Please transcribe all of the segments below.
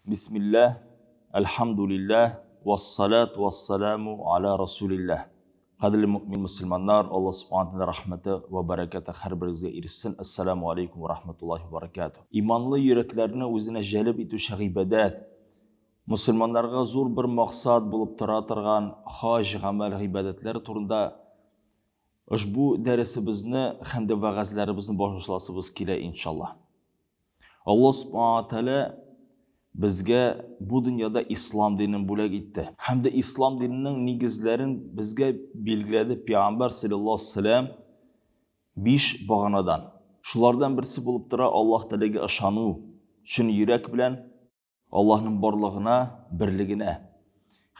Bismillah, elhamdülillah, vassalatu vassalamu ala rasulillah. Qadrli mümin musulmonlar, Alloh subhanahu taolo rahmati va barakati har biringizga erishsin. Assalomu alaykum va rahmatullohi va barakatuh. Iymonli yuraklarni o'zina jalb etuvchi ibodat, musulmonlarga zo'r bir maqsad bo'lib tura turgan hoj amal ibodatlari to'g'risida ushbu darsimizni hamda va'zlarimizni boshlasimiz kerak inshaalloh. Alloh subhanahu taolo bizga bu dunyoda islom dinini bo'lak etdi. Hamda islom dinining negizlarini bizga belgiladi Payg'ambar sallallohu alayhi vasallam 5 bog'anadan. Shulardan birisi bo'lib tura Alloh taolaga ishonu, chin yurak bilan Allohning borlig'ina, birligina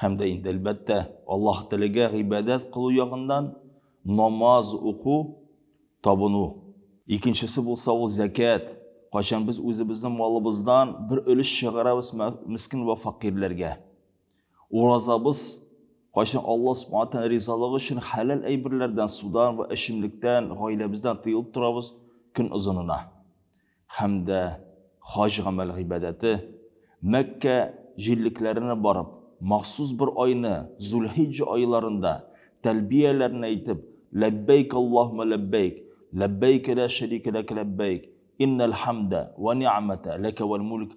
hamda endi albatta Alloh taolaga ibodat qiluv yog'idan namoz o'qu, tobunu. Ikkinchisi bo'lsa u zakat. Qachon biz o'zimizning molimizdan bir ulush chiqaramiz miskin va faqirlarga. O'razamiz qachon Alloh subhanahu taolo rizoligi uchun halol aybirlardan, suvdan va ichimlikdan, oilamizdan tiyilib turamiz kun uzunina. Hamda hoj amal ibodati Makka jirliklarini borib, maxsus bir oyni Zulhijja oylarida talbiyalarni aytib, labbayk Allohumma labbayk, labbayk la sharika lak labbayk, innal hamda va ni'mata laka val mulk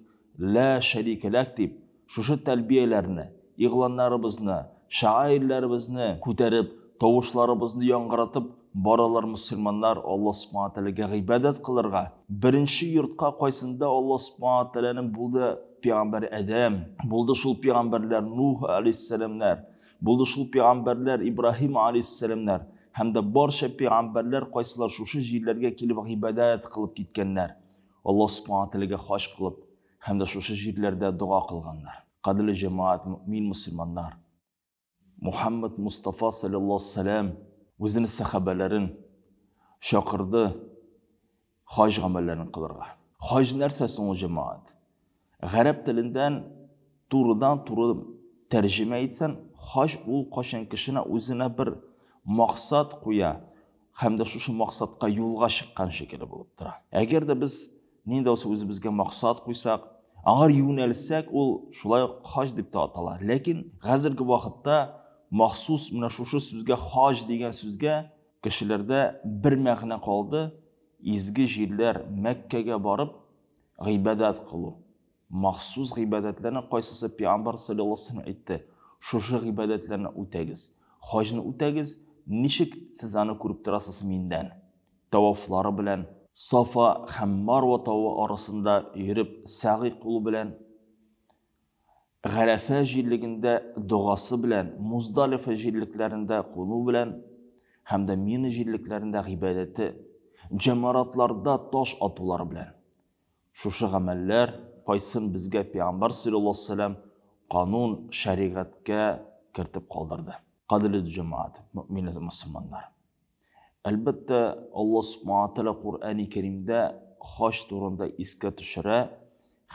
la sharika lak deb shu talbiyalarni, ig'lonlarimizni, shairlarimizni ko'tarib, tovushlarimizni yong'ratib boralar musulmonlar Alloh subhanahu taolaga ibodat qilirga. Birinchi yurtqa qo'ysinda Alloh subhanahu taolaning bo'ldi payg'ambar Adam, bo'ldi shul payg'ambarlar Nuh alayhissalomlar, bo'ldi shul payg'ambarlar Ibrohim alayhissalomlar hamda barcha payg'ambarlar qaysilar shu yerlarga kelib ibodat qilib ketganlar. Alloh subhanahu taolaga xosh qilib hamda shu yerlarda duo qilganlar. Qadrli jamoat, mu'min musulmonlar, Muhammad Mustafa sallallohu alayhi vasallam o'zini sahabalarini chaqirdi hoj amallarini qilirga. Hoj narsasi u jamoat? G'arb tilidan to'g'ridan to'g'ri tarjima etsan, hoj u qachon kishini o'zina bir maqsad qo'ya hamda shu maqsadga yo'lga chiqqan shekilli bo'lib turadi. Agarda biz nenda bo'lsa o'zimizga maqsad qo'ysak, аңар yo'nalsak, u shulay hoj deb ataladi. Lekin hozirgi vaqtda maxsus mana shu so'zga hoj degan so'zga kishilarda bir ma'no qoldi. Ezgi yerlar Makkaga borib ibodat qiluv. Maxsus ibodatlarni qaysisi Payg'ambar sallallohu alayhi vasallam aytdi, shu ibodatlarni o'tagiz. Hojni o'tagiz, nechik siz uni ko'rib turasiz mendan. Tavoflari bilan Safa ham Marva tovi orasida yurib sa'i qulu bilan, G'arafa jirligida duosi bilan, Muzdalifa jirliklarida qo'nu bilan hamda Mina jirliklarida ibodati, jamoratlarda tosh otuvlari bilan. Shu amallar qaysin bizga Payg'ambar sallallohu alayhi vasallam qonun shariatga kiritib qoldirdi. Qadrli jamoat, mu'minlar, musulmonlar. Albatta Alloh subhanahu taolo Qur'oni Karimda hoj to'g'risida esga tushira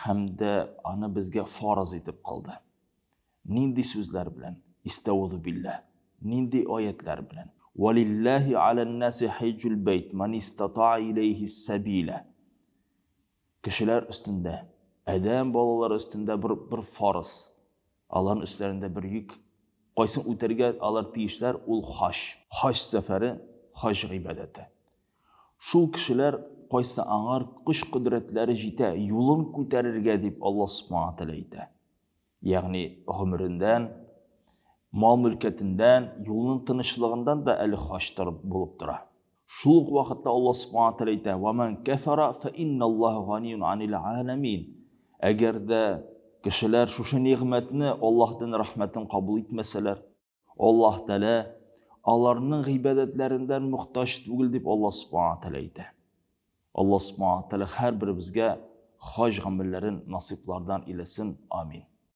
hamda uni bizga farz etib qildi. Nindi so'zlar bilan, istauzu billah, nindi oyatlar bilan. Valillahi alan-nasi hajjul bayt man istata'a ilayhi sabila. Kishilar ustida, adam bolalari ustida bir farz, allohning ustlarida bir yuk. Qaysin o'targa alar tiyishlar ul hoj. Hoj safari, hoj ibodati. Shu kishilar qaysi angar kuch qudratlari jita yo'lin ko'tarirga deb Alloh subhanahu taolo aytadi. Ya'ni umridan, mol mulkatidan, yo'lning tinchligidan da ali hoj bo'lib turadi. Shu vaqtda Alloh subhanahu taolo aytadi: "Va man kafara fa innalloha g'aniyun 'anil alamin." Agarda kishilar shu ne'matni Allohdan rahmatini qabul etmasalar, Alloh taolo ularning ibodatlaridan muhtoj tugul deb Alloh subhanahu taolo aytadi. Alloh subhanahu taolo har birimizga hoj amallarini nasiblardan ilasin. Amin.